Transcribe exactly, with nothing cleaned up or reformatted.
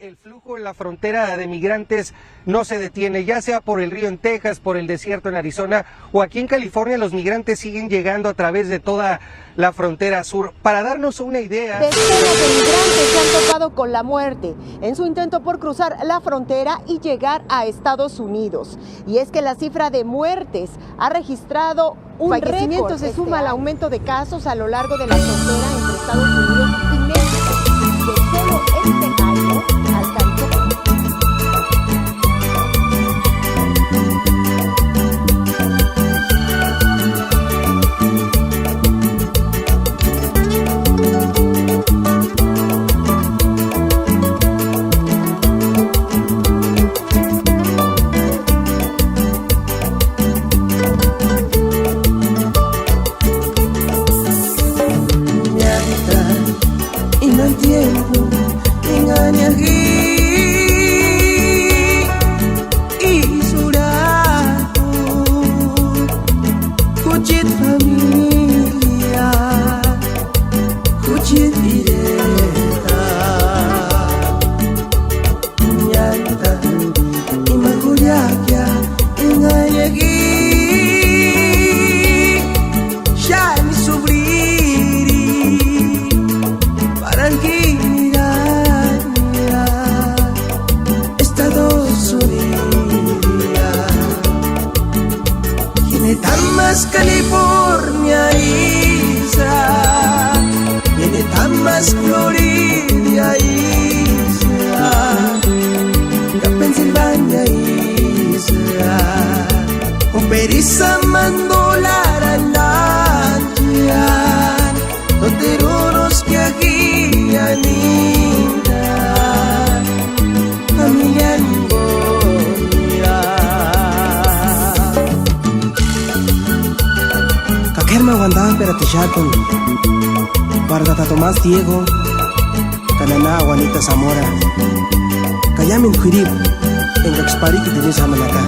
El flujo en la frontera de migrantes no se detiene, ya sea por el río en Texas, por el desierto en Arizona o aquí en California, los migrantes siguen llegando a través de toda la frontera sur. Para darnos una idea, decenas de migrantes se han topado con la muerte en su intento por cruzar la frontera y llegar a Estados Unidos. Y es que la cifra de muertes ha registrado un fallecimiento récord se este suma al año. Aumento de casos a lo largo de la frontera entre Estados Unidos y México, que solo este año alcanzó Mientras, y no entiendo, engaña aquí, y su lado, kuchit familia, kuchit ireta. Ñanta, ima jullakia, engaña aquí, xáni subriri, Barranquilla, Estados Unidos. Tiene tan más California isla, tiene tan más Florida isla, ya Pensilvania isla, o Perisa mandola randatia, no te ronos que aquí anina, familia. Ka k'éri ma uandajperatixat'uni, para tata Tomás Diego, ka nana Juanita Zamora, ka iámendu k'uiripu engaksï parhikitini isï jámani jaka.